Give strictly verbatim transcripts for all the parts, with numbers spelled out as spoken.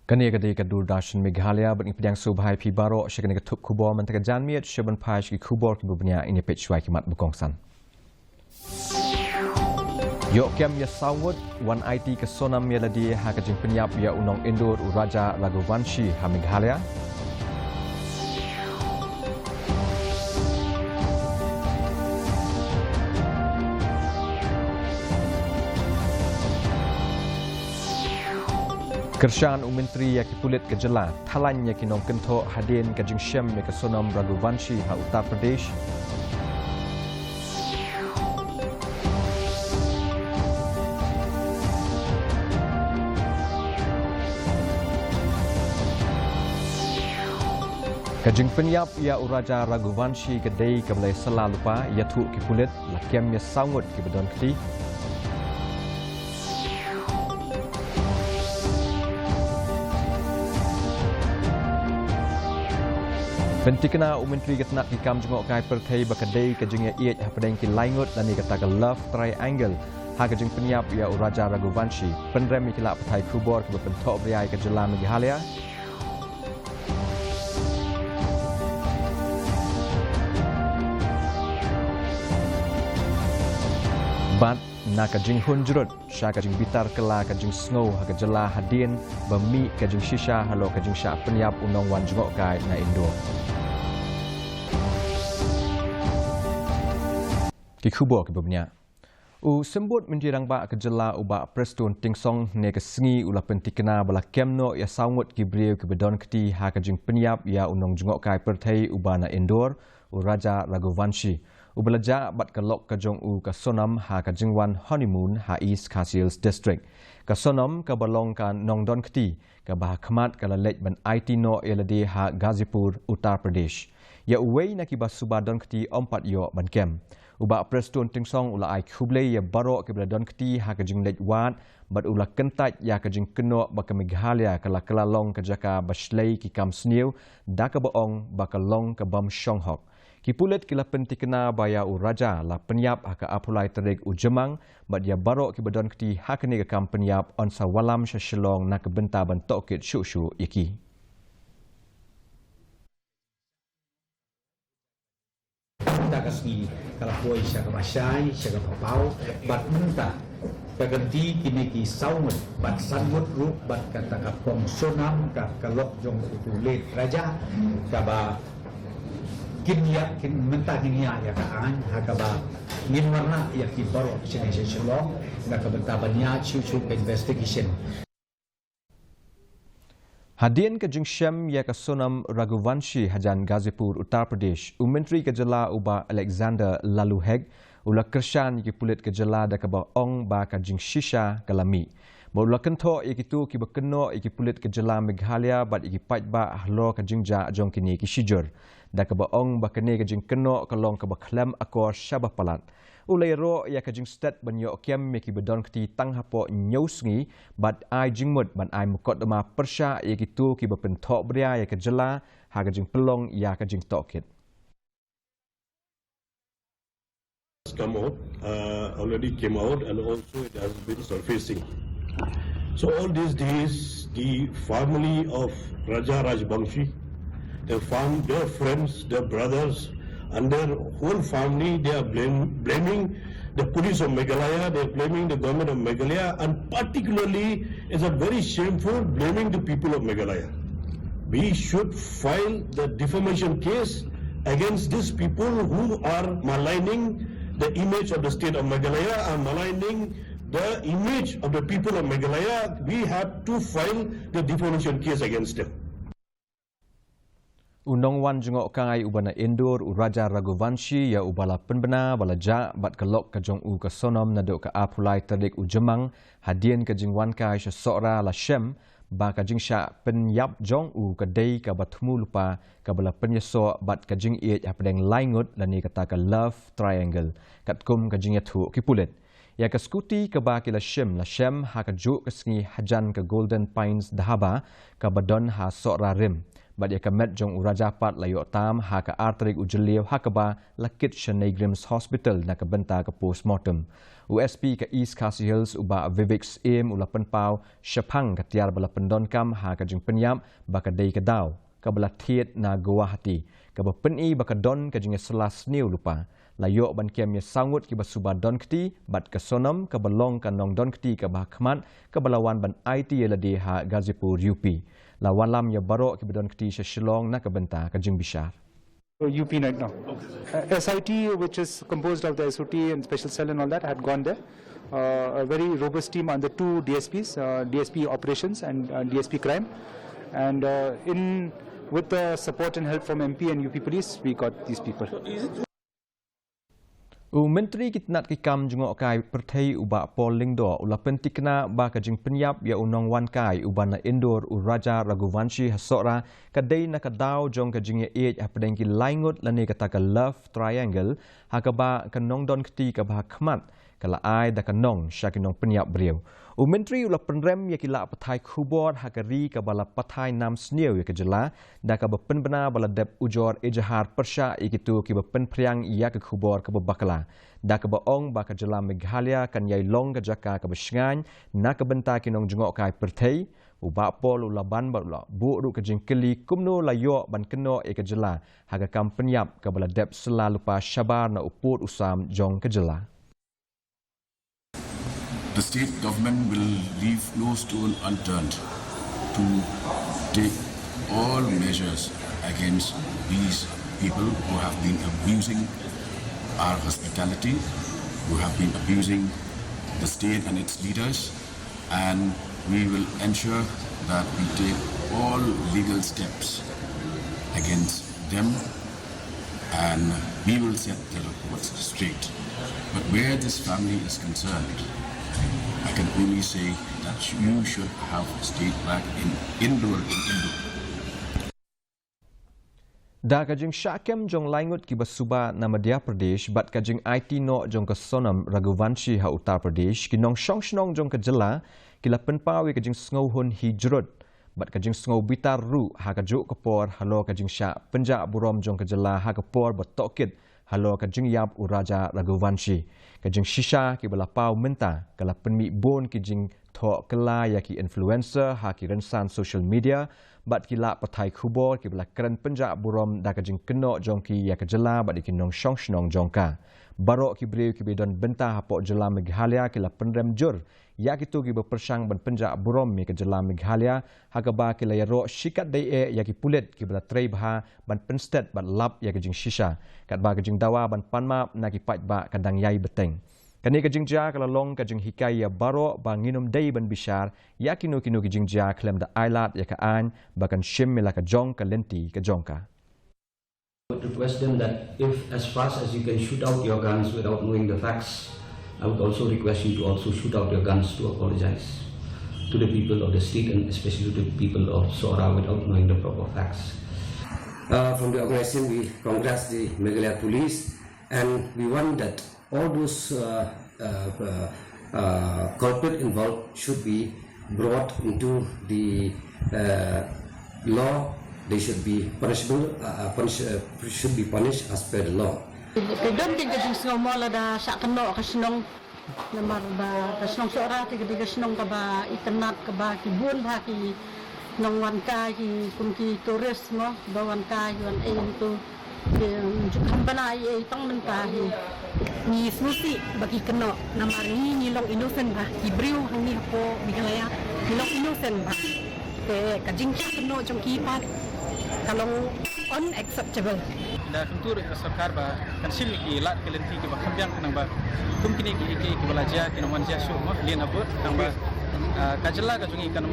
Kane ka dei ka Doordarshan Meghalaya, bad ngi pdiang sngewbha ïa phi baroh sha kane ka thup khubor mynta ka janmiet. Sha ban phai sha ki khubor kiba bniah, ngin ïa peit shuwa ki mat ba kongsan. Ïoh kem ïa saw ngut, wan aiti ka Sonam ïa lade ha ka jingpynïap ïa u nong Indore u Raja Raghuvanshi ha Meghalaya. Kyrshan u Myntri ïa ki pulit ka jylla, thalan ïa ki nongkynthoh hadien ka jingshem ïa ka Sonam Raghuvanshi ha Uttar Pradesh. Ka jingpynïap ïa u Raja Raghuvanshi ka dei kaba la ïasylla lypa, ïathuh ki pulit, la kem ïa saw ngut kiba don kti. Pynthikna u Myntri ka tnat ki kam jngohkai pyrthei ba ka dei ka jingïaieit hapdeng ki lai ngut lane kata ka love triangle ha ka jingpynïap ïa u Raja Raghuvanshi. Pynrem ïa ki lad pathai khubor kiba pynthoh bria ïa ka jylla Meghalaya. Bad na ka jinghun jrut sha ka jingbitar kylla ka jingsngew ha ka jylla hadien ba mih ka jingshisha halor ka jingshah pynïap u nongwan jngohkai na Indore. Ki khubor kiba bniah. U Symbud Myntri Rangbah ka jylla u Bah Prestone Tynsong hynne ka sngi u la pynthikna ba la kem noh ïa saw ngut ki briew kiba don kti ha ka jingpynïap ïa u nongjngohkai pyrthei uba na Indore, u Raja Raghuvanshi, uba la jah bad ka lok ka jong u ka Sonam ha ka jingwan honeymoon ha East Khasi Hills District. Ka Sonam kaba long ka nongdon kti kaba ha khmat ka la leit ban aiti noh ïa lade ha Ghazipur, Uttar Pradesh. Ïa uwei na kiba suba don kti ym pat ïoh ban kem. U Bah Prestone Tynsong u la ai khublei ïa baroh kiba la don kti ha ka jingleit wad, bad u la kyntait ïa ka jingkynnoh ba ka Meghalaya ka la kylla long ka jaka ba shlei ki kam sniew, da kaba ong ba ka long ka bym shong hok. Ki pulit ki la pynthikna ba ïa u Raja la pynïap ha ka arphew lai tarik u Jymmang, bad ïa baroh kiba don kti ha kane ka kam pynïap yn sa wallam sha Shillong na ka bynta ban tohkit shuh shuh ïa ki. Mynta ka sngi ka la poi sha kaba shai, sha kaba paw, bad mynta ka kynti kine ki saw ngut bad san ngut ruh bad kata ka kong Sonam, ka, ka lok jong utu u late Raja, kaba kin ïa, kin mynta kin ïa, ïa ka aiñ, ha kaba ngin wanrah ïa ki baroh shane sha Shillong na ka bynta ban ïa shuh shuh ka investigation. Hadien ka jingshem ïa ka Sonam Raghuvanshi hajan Ghazipur, Uttar Pradesh, u Myntri ka jylla u Bah Alexander Laloo Hek u la kyrshan ïa ki pulit ka jylla da kaba ong ba ka jingshisha ka la mih. Bad u la kynthoh ïa kito kiba kynnoh ïa ki pulit ka jylla Meghalaya bad ïa ki paidbah halor ka jingjah jong kine ki shijur, da kaba ong ba kane ka jingkynnoh ka long kaba khlem akor shaba palat. U la ïaroh ïa ka jingstet ban ïoh kem ïa kiba don kti tang hapoh hynñiew sngi, bad ai jingmut ban ai mukotduma pyrshah ïa kito kiba pynthohbria ïa ka jylla ha ka jingpynlong ïa ka jingtohkit. Come out, uh, already came out, and also it has been surfacing. So all these days, the family of Raja Rajbanshi, their fam-, their friends, their brothers, and their whole family, they are blame-, blaming the police of Meghalaya, they are blaming the government of Meghalaya, and particularly, it's a very shameful, blaming the people of Meghalaya. We should file the defamation case against these people who are maligning the image of the state of Meghalaya and maligning the image of the people of Meghalaya. We have to file the defamation case against them. U nongwan jngohkai uba na Indore, u Raja Raghuvanshi, ïa uba la pynbna ba la jah bad ka lok ka jong u ka Sonam naduh ka arphew lai tarik u Jymmang, hadien ka jingwankai sha Sohra, la shem ba ka jingshah pynïap jong u ka dei kaba thmu lypa, kaba la pynïasoh bad ka jingïeit hapdeng lai ngut lane kata ka love triangle, katkum ka jingïathuh ki pulit. Ïa ka scooty kaba ki la shim, la shem ha kajuh ka sngi hajan ka Golden Pines Dhaba kaba don ha Sohra Rim. Bad ïa ka met jong u Raja pat la ïoh tam ha ka ar tarik u Jylliew ha kaba la kit sha NEIGRIHMS Hospital na ka bynta ka post mortem. U S P ka East Khasi Hills u Bah Vivek Syiem u la pynpaw shaphang ka tiar ba la pyndonkam ha ka jingpynïap ba ka dei ka daw kaba la thied na Guwahati, kaba pyni ba ka don ka jingïasylla sniew lypa. La ïoh ban kem ïa saw ngut kiba suba don kti bad ka Sonam kaba long ka nongdon kti kaba ha khmat kaba la wan ban aiti ïa lade ha Ghazipur U P. La wanlam ïa baroh kiba don kti sha Shillong na ka bynta ka jingbishar. U P right now. Uh, S I T, which is composed of the S O T and special cell and all that, had gone there. Uh, a very robust team under two D S Ps, uh, D S P operations and uh, D S P crime. And uh, in with the support and help from M P and U P police, we got these people. U Myntri ki tnat ki kam jngohkai pyrthei u Bah Paul Lyngdoh u la pyntikna ba ka jingpynïap ïa u nongwan kai uba na Indore u Raja Raghuvanshi ha Sohra ka dei na ka daw jong ka jingïaieit hapdeng ki lai ngut lane kata ka love triangle ha kaba ka nongdon kti kaba ha khmat ka la ai da ka nong sha ki nongpynïap briew. U Myntri u la pynrem ïa ki lad pathai khubor ha ka ri kaba la pathai nam sniew ïa ka jylla da kaba pynbna ba la dep ujor ejahar pyrshah ïa kito kiba pynphriang ïa ka khubor kaba bakla, da kaba ong ba ka jylla Meghalaya kan ïai long ka jaka kaba shngaiñ na ka bynta ki nongjngohkai pyrthei. U Bah Paul u la ban bad u la buh ruh ka jingkylli kumno la ïoh ban kynnoh ïa ka jylla ha ka kam pynïap kaba la dep sylla lypa shabar na u pud u sam jong ka jylla. The state government will leave no stone unturned to take all measures against these people who have been abusing our hospitality, who have been abusing the state and its leaders, and we will ensure that we take all legal steps against them, and we will set the reports straight. But where this family is concerned, I can only say that you should have stayed back in Indore, in Indore. Da ka jingshah kem jong lai ngut kiba suba na Madhya Pradesh bad ka jingaiti noh jong ka Sonam Raghuvanshi ha Uttar Pradesh, ki nongshong shnong jong ka jylla ki la pynpaw ïa ka jingsngewhun hi jrut bad ka jingsngew bitar ruh ha kajuh ka por halor ka jingshah pynjah burom jong ka jylla ha ka por ba tohkit halor ka jingïap u Raja Raghuvanshi. Ka jingshisha kiba la paw mynta ka la pynmih bun ki jingthoh kylla ïa ki influencer ha ki rynsan social media bad ki lad pathai khubor kiba la kren pynjah burom da ka jingkynnoh jong ki ïa ka jylla bad ïa ki nongshong shnong jong ka. Baroh ki briew kiba don bynta hapoh jylla Meghalaya ki la pynrem jur ïa kito kiba pyrshang ban pynjah burom ïa ka jylla Meghalaya ha kaba ki la ïaroh shikatdei eh ïa ki pulit kiba la trei bha ban pynstet bad lap ïa ka jingshisha. Katba ka jingdawa ban pan map na ki paidbah ka dang ïai bteng. Kane ka jingjia ka la long ka jinghikai ïa baroh ba ngin ym dei ban bishar ïa kino kino ki jingjia khlem da ailad ïa ka aiñ ba kan shim ïa la ka jong ka lynti ka jong ka. Would request them that if, as fast as you can, shoot out your guns without knowing the facts, I would also request you to also shoot out your guns to apologize to the people of the state and especially to the people of Sohra without knowing the proper facts. Uh, from the organization, we congratulate the Meghalaya Police and we want that all those uh, uh, uh, uh, culprit involved should be brought into the uh, law. They should be punishable, uh, uh, punish, uh, should be punished as per the law. Te don ki ka jingsngew mo lada shah kynnoh ka shnong namar ba ka shnong Sohra te ka dei ka shnong kaba itynnat kaba ki bun bha ki nongwan kai ki kum ki tourist mo ba wan kai ki wan ei tu. Te ym ju kham bana ei ei tang mynta hi. Ngi sngewsih ba ki kynnoh namar ngi ngi long innocent bha, ki briew hangne hapoh Meghalaya ngi long innocent bha. Te ka jingshah kynnoh jong ki pat ka long unacceptable. Da kyntu ruh ïa ka sorkar ba kan shim ïa ki lad ki lynti kiba kham biang khnang ba kum kine ki, ki, kiba la jia ki nongwan jia shuh mo, lien abud khnang ba ka jylla ka jong ngi kan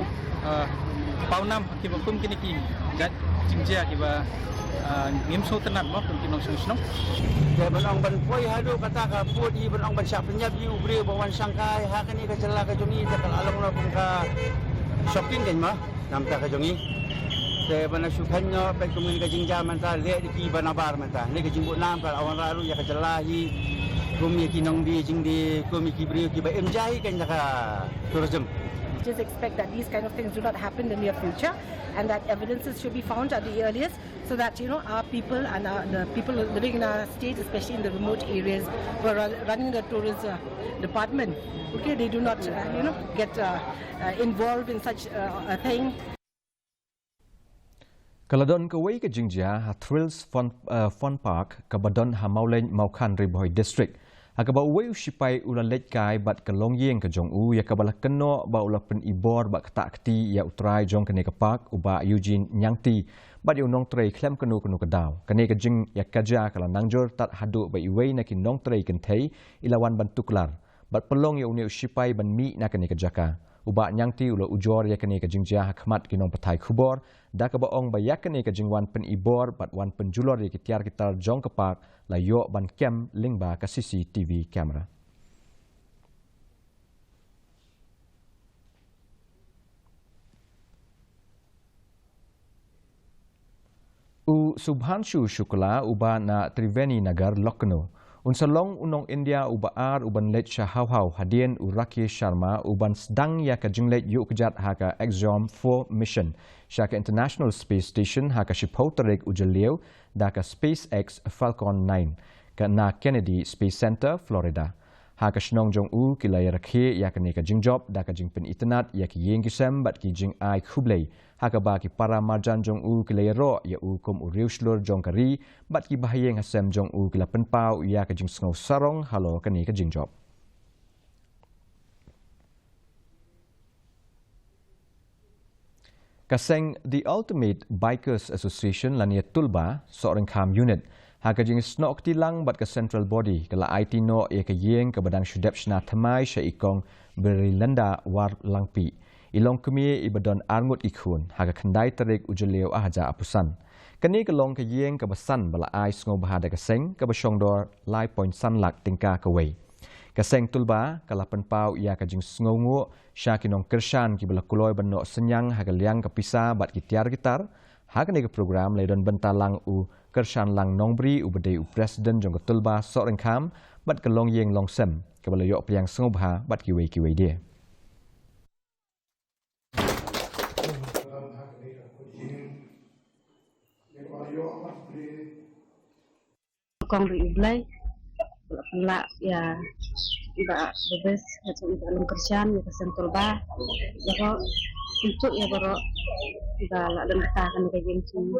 paw nam kiba kum kine ki jait jingjia kiba ngim sngewtynnat mo kum ki nongshong shnong. Te ban ong ban poi haduh kata ka pud hi ban ong ban shah pynïap ïa u briew ba wan shangkai ha kane ka jylla ka jong ngi te ka la long noh kum ka shocking kein mo namar ka jong ngi. Te ban shu kheiñ noh peit kum kane ka jingjia mynta leh da ki ba nabar mynta leh ka jingbud nam ka la wanrah ruh ïa ka jylla hi kum ïa ki nongdie jingdie kum ïa ki briew kiba im jia hi kein da ka tourism. Just expect that these kind of things do not happen in the near future, and that evidences should be found at the earliest, so that, you know, our people and our, the people living in our state, especially in the remote areas, who are run- running the tourism department, okay, they do not, uh, you know, get uh, uh, involved in such uh, a thing. Ka la don kawei ka jingjia ha Thrills Fun, uh, Fun Park kaba don ha Mawlein, Mawkhan, Ri Bhoi District, ha kaba uwei u shipai u la leit kai bad ka longïing ka jong u, ïa kaba la kynnoh ba u la pynibor bad ktah kti ïa u trai jong kane ka park, u Bah Eugene Ñiangti, bad ïa u nongtrei khlem kano kano ka daw. Kane ka jingïakajia ka la nang jur tad haduh ba iwei na ki nongtrei kynthei i la wan ban tuklar bad pynlong ïa une u shipai ban mih na kane ka jaka. U Bah Ñiangti u la ujor ïa kane ka jingjia ha khmat ki nongpathai khubor, da kaba ong ba ïa kane ka jingwan pynibor bad wan pynjulor ïa ki tiar ki tar jong ka park la ïoh ban kem lyngba ka C C T V camera. U Subhanshu Shukla, uba na Triveni Nagar, Lucknow, un sa long u nong India uba ar uban leit sha hawhaw hadien u Rakesh Sharma uban sdang ïa ka jingleit ïuh kjat ha ka Axiom four mission sha ka International Space Station ha ka shiphew tarik u Jylliew da ka SpaceX Falcon nine, ka na Kennedy Space Center, Florida. Ha ka shnong jong u ki la ïarakhe ïa kane ka jingjop da ka jingpynitynnad ïa ki ïing ki sem bad ki jingai khublei, ha kaba ki para marjan jong u ki la ïaroh ïa u kum u riewshlur jong ka ri bad ki bahaïing hasem jong u ki la pynpaw ïa ka jingsngew sarong halor kane ka jingjop. Ka seng The Ultimate Bikers Association lane Tulba, Sohryngkham Unit, ha ka jingsnoh kti lang bad ka Central Body, ka la aiti noh ïa ka ïing kaba dang shu dep shna thymmai sha i Kong Birilenda Warlangpi, i longkmie iba don arngut ki khun, ha ka khyndai tarik u Jylliew ar hajar arphew san. Kane ka long ka ïing kaba san ba la ai sngewbha da ka seng, kaba shongdor lai point san lak tyngka kawei. Ka seng Tulba ka la pynpaw ïa ka jingsngewnguh sha ki nongkyrshan kiba la kloi ban noh synñiang ha ka liang ka pisa bad ki tiar ki tar. Ha kane ka program la ïadon bynta lang u Kyrshanlang Nongbri uba dei u President jong ka Tulba Sohryngkham bad ka longïing longsem kaba la ïoh pdiang sngewbha bad kiwei kiwei de. Kong ri U Blei la pynlah ïa i Bah Babes, ïa i Bah Longkyrshan, ïa ka Central Bar, ïa ka untuk ïa baroh i ba la don kata kane ka jingshim.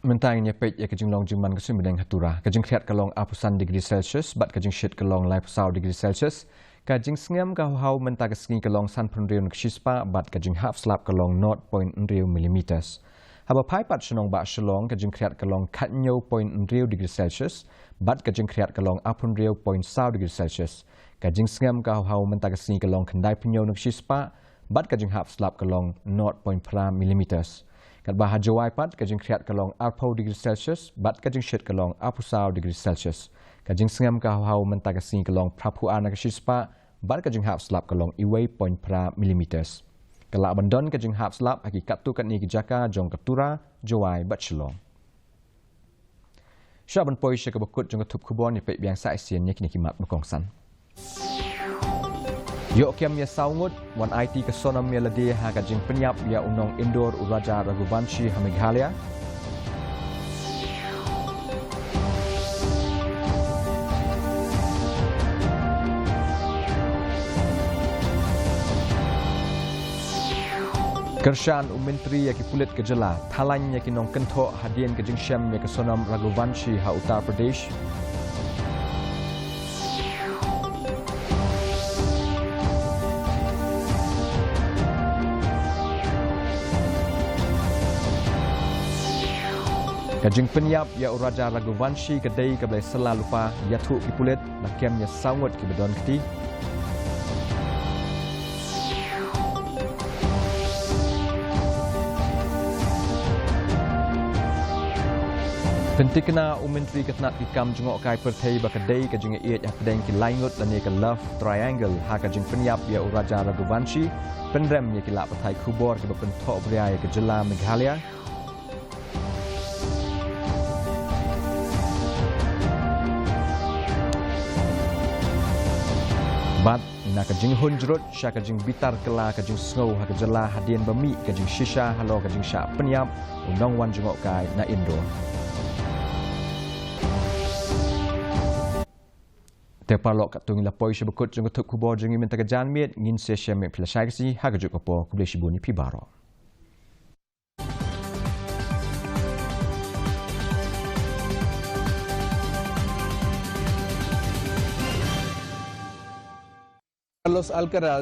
Mynta ngin ïa peit ïa ka jinglong jingman ka suiñ bneng ha Tura. Ka jingkhriat ka long arphew san degree Celsius bad ka jingshit ka long laiphew saw degree Celsius. Ka jingsngem ka hawhaw mynta ka sngi ka long sanphew hynriew na ka shispah bad ka jinghap slap ka long nought point hynriew millimeters. Haba phai pat sha nongbah Shillong, ka jingkhriat ka long khathynñiew point hynriew degree Celsius bad ka jingkhriat ka long arphew hynriew point saw degree Celsius. Ka jingsngem ka hawhaw mynta ka sngi ka long khyndaiphew hynñiew na ka shispah bad ka jinghap slap ka long nought point phra millimeters. Katba ha Jowai pat ka jingkhriat ka long arphew degree Celsius bad ka jingshit ka long arphew saw degree Celsius. Ka jingsngem ka hawhaw mynta ka sngi ka long phraphew ar na ka shispah bad ka jinghap slap ka long uwei point phra millimeters. Ka lah ban don ka jinghap slap ha ki katto katne ki jaka jong ka Tura, Jowai bad Shillong. Sha ban poi sha kaba kut jong ka thup khubor, ngin peit biang sa shisien ïa kine ki mat ba kongsan. Ïoh kem ïa saw ngut, wan aiti ka Sonam ïa lade ha ka jingpynïap ïa u nong Indore u Raja Raghuvanshi ha Meghalaya. Kyrshan u Myntri ïa ki pulit ka jylla, thalan ïa ki nongkynthoh hadien ka jingshem ïa ka Sonam Raghuvanshi ha Uttar Pradesh. Ka jingpynïap ïa u Raja Raghuvanshi ka dei kaba la syllah lypa, ïathuh ki pulit, la kem ïa saw ngut kiba don kti. Pynthikna u Myntri ka tnat ki kam jngohkai pyrthei ba ka dei ka jingïaieit hapdeng ki lai ngut lane ka love triangle ha ka jingpynïap ïa u Raja Raghuvanshi, pynrem ïa ki lad pathai khubor kiba pynthohbria ïa ka jylla Meghalaya. Bad na ka jinghun jrut sha ka jingbitar kylla ka jingsngew ha ka jylla hadien ba mih ka jingshisha halor ka jingshah pynïap u nongwan jngohkai na Indore. Te paralok, katto ngi la poi sha ba kut jong ka thup khubor jong ngi mynta ka janmiet. Ngin sa ïashem ïa phi lashai ka sngi ha kajuh ka por. Khublei shibun ïa phi baroh. Carlos Alcaraz.